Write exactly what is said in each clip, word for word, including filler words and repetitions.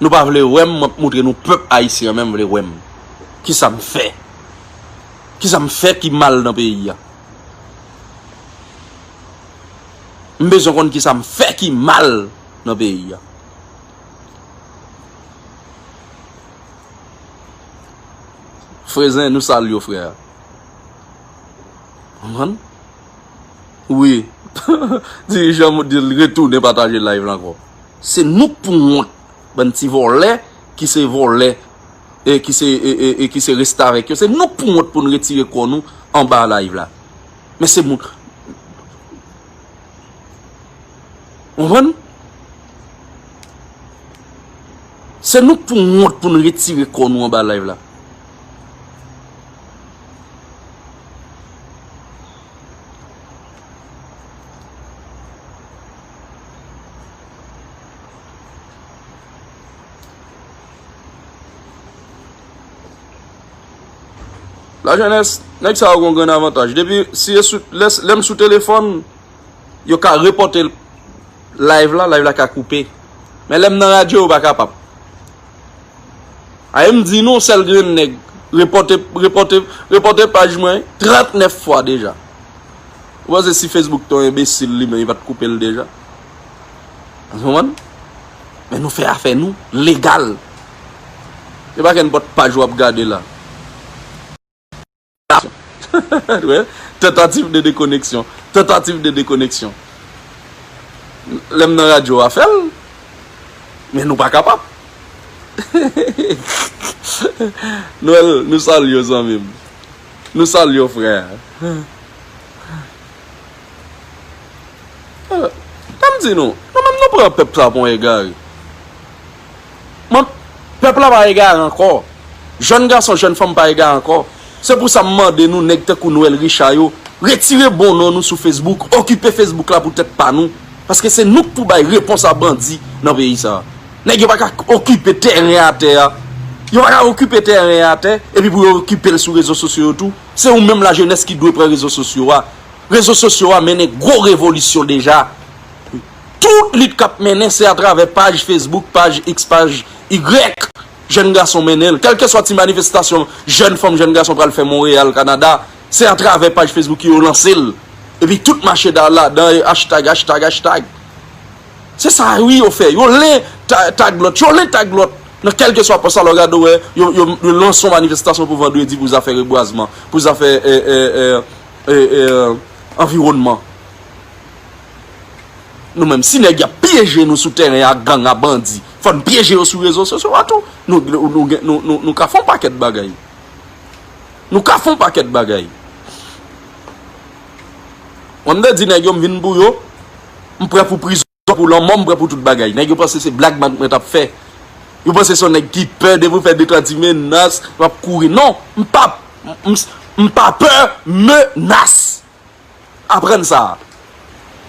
Nou pa vle wè m, m ap moutre nou pèp ayisyen an menm vle wè m. Kisa m fè? Kisa m fè ki mal nan peyi a? M bezwen konn kisa m fè ki mal nan peyi a. Frezen, nou salye w, frè. Konprann? Wi. Dirijan di l retounen pataje live la ankò. Se nou k pou wont. Bann ti vòlè ki se vòlè e ki se e, e, e ki se restavèk yo. Se nou k pou wont pou n retire kò nou anba live la. Men se moun. Ou konprann? Se nou k pou wont pou n retire kò nou anba live la. Lajenès, nèg sa yo gon grenn avantaj. Depi, si e sou, lè, lè m sou telefòn, yo ka repòte live la, live la ka koupe. Men lè m nan radyo, yo pa kapab. Aye m di nou, sèl grenn nèg repòte, repòte, repòte paj mwen trannèf fwa deja. Ou panse si Facebook te yon enbesil li menm, li pa t koupe l deja? Ou konprann? Men nou fè afè nou legal. Se pa kenpòt paj w ap gade la. Tentative de déconnexion. Tentative de déconnexion. Lè m nan radyo a fè l, men nou pa kapab. Noël, nou salye w, zanmi m. Nou salye w, frè. Ban m di nou, nou menm nou pran pèp sa pou yon egare. Mwen, pèp la pa egare ankò. Jèn gason, jèn fanm pa egare ankò. Se pou sa m mande nou, nèg tankou Noël Richard yo, retire bon non nou sou Facebook, okipe Facebook la pou tèt pa nou. Paske se nou k pou bay repons a bandi nan peyi sa a. Nèg yo pa ka okipe tèren atè a. Yo pa ka okipe tèren atè, epi pou yo okipe l sou rezo sosyo yo tou. Se ou menm lajenès ki dwe pran rezo sosyo a. Rezo sosyo a mennen gwo revolisyon deja. Tout lit k ap mennen, se atravè paj Facebook, paj X, paj Y, jèn gason mennen l. Kèlkeswa ti manifestasyon jèn fanm, jèn gason pral fè Monreyal, Kanada, se atravè paj Facebook yo lanse l. Epi tout mache da ladan, e hashtag, hashtag, hashtag. Se sa wi yo fè. Yo len ta-, tag lòt, yo len tag lòt. Nan kèlkeswa pòs la, lè w gade, w wè, yo, yo, yo lanse yon manifestasyon pou vandredi, pou zafè rebwazman, pou zafè, e, e, e, e, e, anviwònman. Nou menm, si nèg y ap pyeje nou sou tèren a gang, a bandi, fò n pyeje yo sou rezo sosyo a tou. Nou, nou, nou, nou, nou, nou ka fè yon pakèt bagay. Nou ka fè yon pakèt bagay. Mwen, m te di nèg yo, m vin pou yo, m prè pou prizon, pou lanmò, m prè pou tout bagay. Nèg yo panse se blag mwen, mwen t ap fè. Yo panse se yon nèg ki pè, depi w fè de twa ti menas, w ap kouri. Non, m p ap, m, m, m pa pè menas. Aprann sa.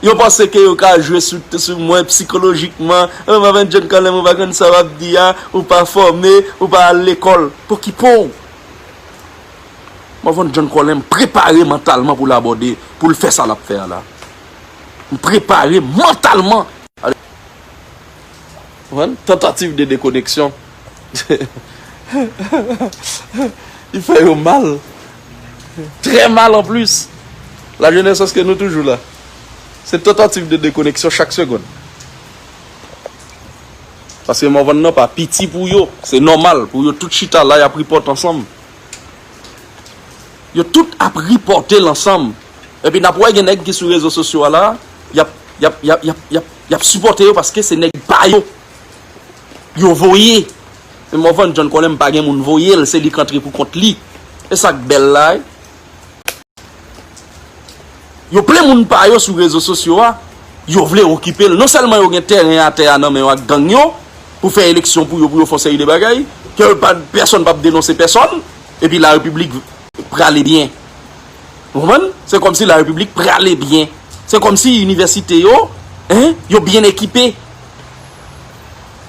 Yo panse ke yo ka jwe sou, sou mwen sikolojikman. Oh, Maman John Colem, ou pa konn sa w ap di a, ou pa fòme, ou pa al lekòl. Pokipo w. Maman John Colem prepare mantalman pou l abòde, pou l fè sa l ap fè a la. M prepare mantalman. Konprann? Tentative de déconnexion. Li fè yo mal. Trè mal an plis. Lajenès, èske nou toujou la? Se tentative de déconnexion chak segonn. Paske Morvan nan pa piti pou yo. Se nòmal pou yo tout chita la, y ap report ansanm. Yo tout ap repòte l ansanm. Epi n ap wè gen nèg ki sou rezo sosyo a la, y ap, y ap, y ap, y ap, y ap, y ap sipòte yo paske se nèg pa yo. Yo voye. Men Morvan John Colem pa gen moun voye l, se li k antre pou kont li. E sa k bèl la, wi. Yo plen moun pa yo sou rezo sosyo a, yo vle okipe l. Non sèlman yo gen tèren atè a nan men yo ak gang yo, pou fè eleksyon pou yo, pou yo fè yon seri de bagay, ke pa, pèsonn p ap denonse pèsonn, epi larepiblik prale byen. Ou konprann? Se kòmsi larepiblik prale byen. Se kòmsi inivèsite yo, en, yo byen ekipe.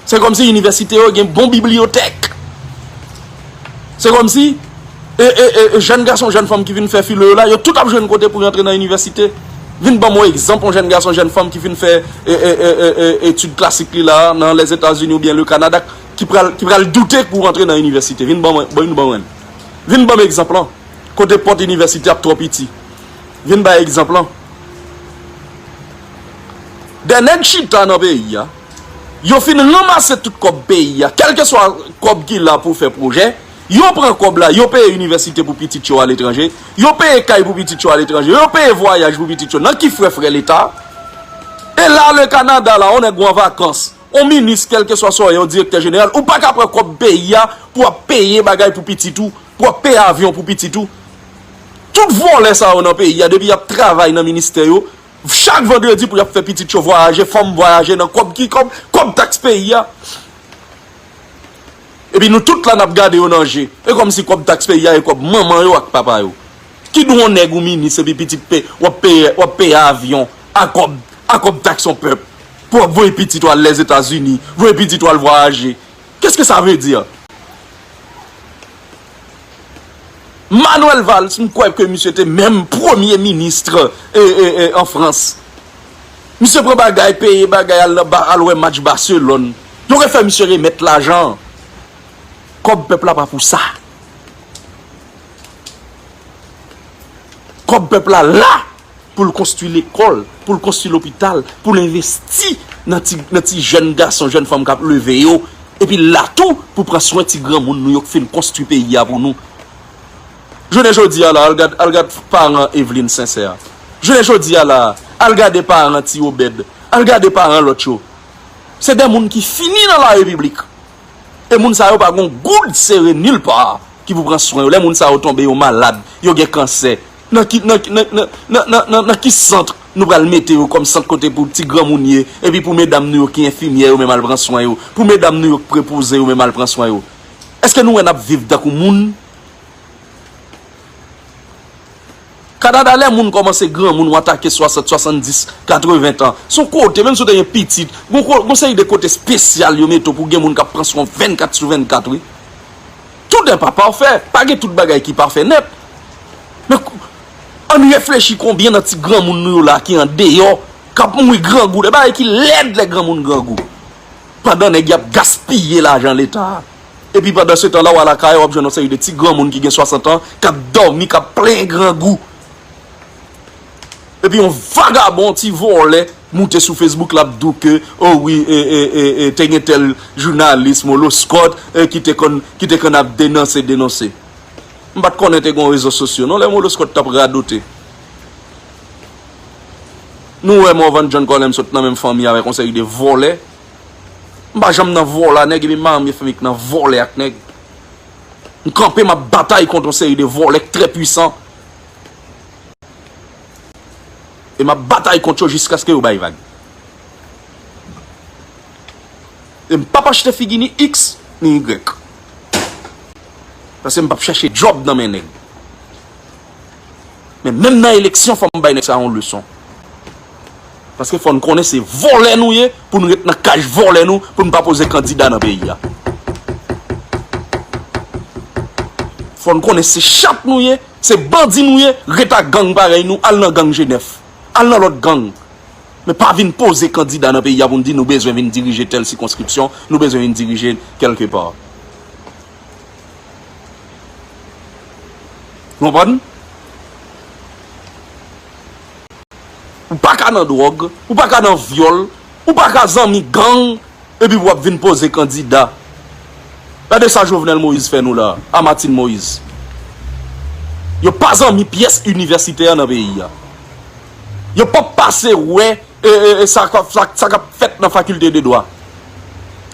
Se kòmsi inivèsite yo gen bon bibliyotèk. Se kòmsi, e, e, e, e, jèn gason, jèn fanm ki vin fè filo yo la, yo tout ap jwenn kote pou yo antre nan inivèsite. Vin ban m yon egzanp, yon jèn gason, jèn fanm ki fin fè e, e, e, e, e, etid klasik li la nan Lèzetazini oubyen le Kanada, ki pral, ki pral doute pou rantre nan inivèsite. Vin ban mwen, vin ban mwen. Vin ban m egzanp lan. Kote pòt inivèsite ap twò piti. Vin bay egzanp lan. Dè nèg chita nan peyi a, yo fin ranmase tout kòb peyi a, kèlkeswa kòb ki la pou fè pwojè, yo pran kòb la, yo peye inivèsite pou pitit yo aletranje, yo peye kay pou pitit yo aletranje, yo peye vwayaj pou pitit yo. Nan ki frè frè Leta? E la, le Kanada la, yon nèg ou an vakans, yon minis, kèlkeswa sa w ye, yon direktè jeneral, ou pa ka pran kòb peyi a pou w ap peye bagay pou pitit ou, pou w ap peye avyon pou pitit ou. Tout vòlè sa yo nan peyi a, depi y ap travay nan ministè yo, chak vandredi pou y ap fè pitit yo vwayaje, fanm vwayaje nan kòb ki kòb, kòb taks peyi a. Epi nou tout la n ap gade yo nan je. E kòmsi kòb taks peyi a e kòb manman yo ak papa yo. Ki dwa yon nèg ou minis epi pitit pe, w ap peye, w ap peye avyon a kòb, a kòb taks yon pèp pou w ap voye pitit ou al Lèzetazini, voye pitit ou al vwayaje. Qu'est-ce que ça veut dire? Manuel Valls, m kwè ke misye te menm premye minis e, e, e, an Frans. Misye pran bagay, peye bagay, al nan ba, al wè match Barcelone. Yo refè misye remèt lajan. Kòb pèp la pa pou sa. Kòb pèp la la pou l konstwi lekòl, pou l konstwi lopital, pou l envesti nan ti, nan ti jèn gason, jèn fanm k ap leve yo, epi l la tou pou pran swen ti granmoun nou yo k fin konstwi peyi a pou nou. Jounen jodi a la, al gad, al gad paran Eveline Sincère. Jounen jodi a la, al gade paran Ti Obed, al gade paran lòt yo. Se de moun ki fini nan la repiblik. E moun sa yo pa gon goud sere nil pa ki pou pran swen yo. Lè moun sa yo tonbe, yo malad, yo gen kansè. Nan ki, nan, nan, nan, nan, nan, nan, nan ki sant nou pral mete yo kòm sant kote pou ti granmoun ye, epi pou medam nou yo ki enfimyè yo menm al pran swen yo, pou medam nou yo k prepoze yo menm al pran swen yo? Èske nou wè n ap viv tankou moun? Kanada, lè moun kòmanse granmoun, w atake swasant, swasanndis, katreven tan. Se yon kote, menm si w te gen pitit, gon ko-, gon seri de kote espesyal yo mete w pou gen moun k ap pran swen w vennkat sou vennkat, wi. Tout n'est pas parfait, pa gen tout bagay ki pafè nèt. Men kou-, ann reflechi konbyen nan ti granmoun nou yo la ki andeyò, k ap mouri grangou, de bagay ki lèd lè granmoun grangou. Pandan nèg y ap gaspiye lajan Leta a. Epi pandan se tan la, w al lakay, w ap jwenn yon seri de ti granmoun ki gen swasant an, k ap dòmi, k ap plenyen grangou. Epi yon vagabon, ti vòlè, moute sou Facebook, l ap di w ke, o wi, e, e, e, e, te gen tèl jounalis, Moloskòt, e, ki te konn, ki te konn ap denonse, denonse. M pa t konnen te gen rezo sosyo, non, lè Moloskòt t ap radote. Nou wè Morvan John Colem sot nan menm fanmi avèk yon seri de vòlè. M pa janm nan vòlè a nèg, epi m pa janm gen fanmi k nan vòlè ak nèg. M kanpe, m ap batay kont yon seri de vòlè k trè pwisan. E m ap batay kont yo jiskaske yo bay vag. E m p ap achte figi ni X, ni Y. Paske m p ap chèche djòb nan men nèg. Men menm nan eleksyon, fò m bay nèg sa yon leson. Paske fò n konnen se vòlè nou ye, pou n ret nan kaj vòlè nou, pou n pa poze kandida nan peyi a. Fò n konnen se chat nou ye, se bandi nou ye, ret ak gang parèy nou, al nan gang Jenèf, al nan lòt gang. Men pa vin poze kandida nan peyi a pou n di nou bezwen vin dirije tèl sikonskripsyon, nou bezwen vin dirije kèlke pa. Konprann? Ou pa ka nan dwòg, ou pa ka nan vyòl, ou pa ka zanmi gang, epi w ap vin poze kandida. Gade sa Jovenel Moïse fè nou la, a Martine Moïse. Yo pa zanmi pyès inivèsitè nan peyi a. Yo p ap pase wè e, e, e sa k ap, sa, sa k ap fèt nan fakilte de dwa.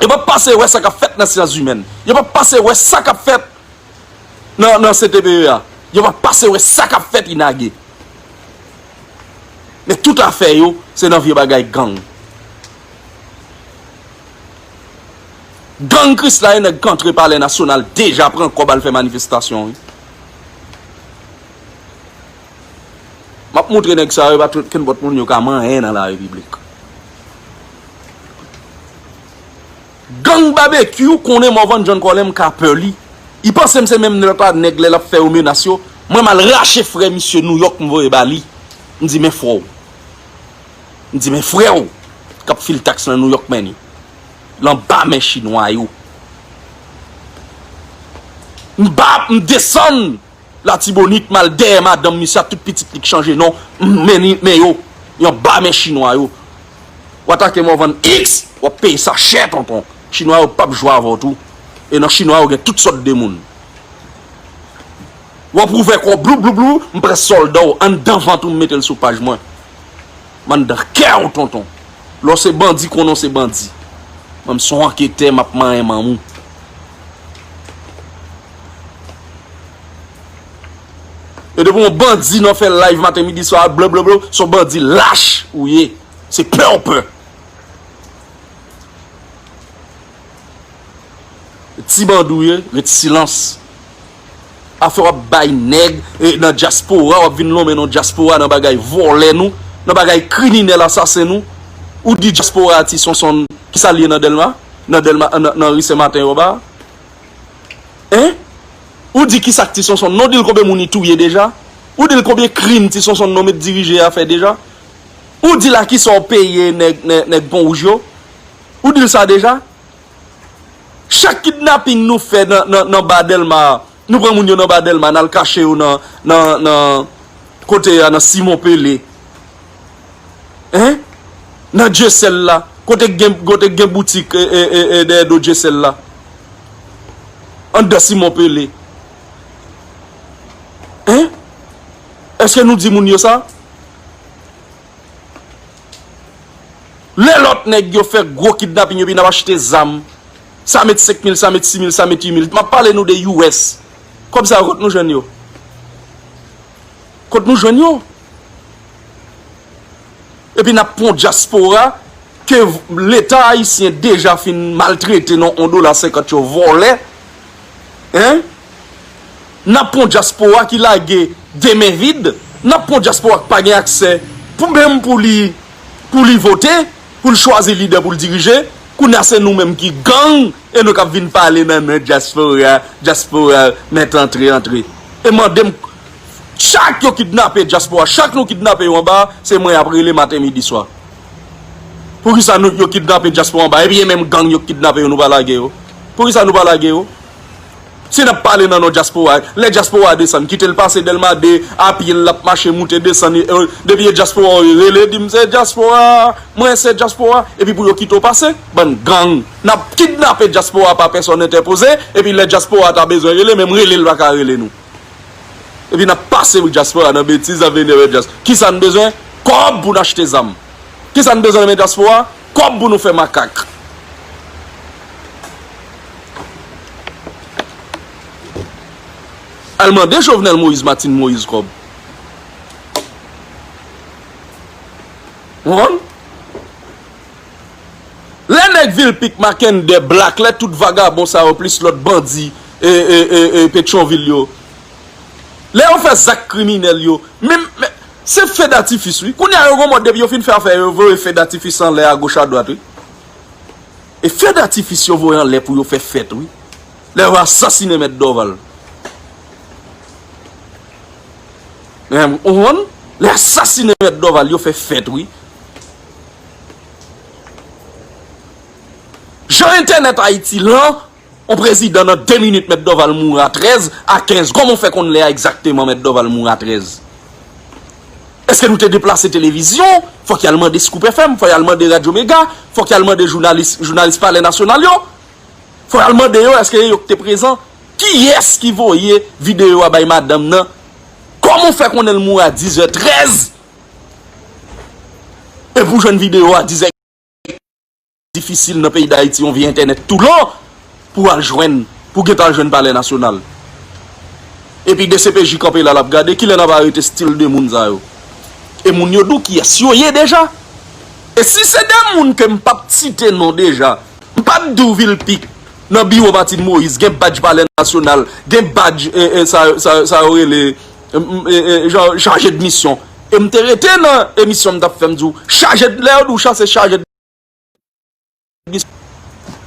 Yo p ap pase wè sa k ap fèt nan syans imèn. Yo p ap pase wè sa k ap fèt nan, nan C T P E a. Yo p ap pase wè sa k ap fèt INAGE. Men tout afè yo, se nan vye bagay gang. Gang Krisla e nèg k antre Palè Nasyonal deja pran kòb al fè manifestasyon, wi. M ap moutre nèg sa yo, e pa tout kenpòt moun yo ka manyen nan la repiblik. Gang Babekyou konnen Morvan John Colem ka pè li. Li panse m se menm lòt a nèg lè l ap fè yo menas yo. Mwen m al rache frè misye Nouyòk m voye ba li. M di men frè w. M di, men frè w k ap fil taks nan New York, men li. L anba men chinwa yo. M ba, m desann Latibonit, m al dèyè madanm misye ak tout pitit li k chanje non, m mennen men yo. Yo anba men chinwa yo. W atake m, w vann X, w ap peye sa chè, tonton. Chinwa yo p ap jwe avè w tou. E nan chinwa yo gen tout sòt de moun. W ap ouvè kò w, blou, blou, blou, m pran sòlda w anndan vant ou, m mete l sou paj mwen. M anndan kè w, tonton. Lè w se bandi, konnen w se bandi. Mwen, m se yon anketè, m ap manyen manman w. E depi yon bandi nan fè live maten, midi, swa, blo, blo, blo, se yon bandi lach ou ye. Se pè w pè. Ti bandi w ye, ret silans. Afè w ap bay nèg, e, nan dyaspora, w ap vin lonmen nan dyaspora, nan bagay vòlè nou, nan bagay kriminèl asasen nou. Ou di dyaspora a Ti Sonsonn, kisa l ye nan Dèlma? Nan Dèlma, nan, nan ri Senmaten yo ba? Hein? Ou di kisa k Ti Sonsonn? Non, di l konbyen moun li touye deja? Ou di l konbyen krim Ti Sonsonn non met dirije a fè deja? Ou di l a kisa w peye nèg, nèg, nèg Pon Wouj yo? Ou di l sa deja? Chak kidnaping nou fè nan, nan, nan ba Dèlma, nou pran moun yo nan ba Dèlma, n al kache yo nan, nan, nan, kote a, nan Simon Pele. Hein? Nan Dyesèl la, kote k gen, kote k gen boutik, e, e, e, e, dèyè do Dyesèl la. Anndan Simon Pele. Hein? Èske nou di moun yo sa? Lè lòt nèg yo fè gwo kidnaping epi n ap achte zam. Sa met senk mil, sa met sis mil, sa met uit mil. M ap pale nou de U S. Kòb sa yo, kot nou jwenn yo? Kot nou jwenn yo? Epi n ap pran dyaspora ke Leta ayisyen deja fin maltrete nan yon dola senkant yo vòlè. Hein? N ap pran dyaspora ki lage de men vid. N ap pran dyaspora ki pa gen aksè pou menm pou li, pou li vote, pou l chwazi lidè pou l dirije. Kounye a se nou menm ki gang e nou k ap vin pale nan non dyaspora, dyaspora mèt antre, antre. E mande m, chak yo kidnape dyaspora, chak nou kidnape yo anba, se mwen y ap rele maten, midi, swa. Poukisa nou, yo kidnape dyaspora anba? Epi e menm gang yo k kidnape yo, nou pa lage yo? Poukisa nou pa lage yo? Si n ap pale nan non dyaspora, lè dyaspora a desann, kite l pase Dèlma de, a pye l ap mache, moute, desann, e, depi e dyaspora w ye, rele, di m se dyaspora, mwen se dyaspora, epi pou yo kite w pase, bann gang. N ap kidnape dyaspora pa pèsòn entèpoze, epi lè dyaspora ta bezwen rele, menm rele l pa ka rele nou. Epi n ap pase pou dyaspora nan betiz, n ap vini avèk dyaspora. Kisa n bezwen? Kòb pou n achte zam. Kisa n bezwen nan men dyaspora? Kòb pou nou fè makak. Al mande Jovenel Moïse, Martine Moïse kòb. Ou konprann? Lè nèg Vilpique, Mackenday, Black, lè tout vagabon sa yo plis lòt bandi e, e, e, e Petyonvil yo, lè yo fè zak kriminèl yo, menm, men, se fe datifis wi. Kounye a yo gon mòd depi yo fin fè afè yo, yo voye fe datifis anlè agoch adwat wi. E fe datifis yo voye anlè pou yo fè fèt wi. Lè yo asasinen Mèt Dorval. Ou konprann? Lè asasinen Mèt Dorval yo fè fèt wi. Jan entènèt Ayiti lan, on prezidan nan de minit Mèt Dorval mouri a trèz, a kenz. Kòman w fè konn lè a egzakteman Mèt Dorval mouri a trèz? Èske nou te deplase televizyon? Fòk y al mande Scoop F M, fòk y al mande Radyo Mega, fòk y al mande jounalis, jounalis Palè Nasyonal yo. Fòk y al mande yo èske e yo ki te prezan. Kiyès ki voye videyo a bay madanm nan? Kòman w fè konnen l mouri a dizè trèz? E pou jwenn videyo a dizè difisil nan peyi Dayiti, yon vye entènèt tou lon pou al jwenn, pou gentan al jwenn Palè Nasyonal. Epi D C P J kanpe la, l ap gade, kilè n ap arete stil de moun sa yo? E moun yo di w kiyès yo ye deja. E si se de moun ke m p ap site non deja, m p ap di w Vilpique, nan biwo Martine Moïse, gen badj Palè Nasyonal, gen badj, e, e, sa, sa, sa yo rele, e, e, e, jan, chaje de misyon. E m te rete nan emisyon m t ap fè, m di w, chaje de, lè yo di w sa, se chaje de misyon.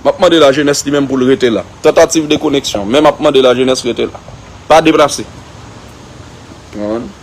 M ap mande lajenès li menm pou l rete la. Tantativ de koneksyon, men m ap mande lajenès rete la. Pa deplase. Ou konprann?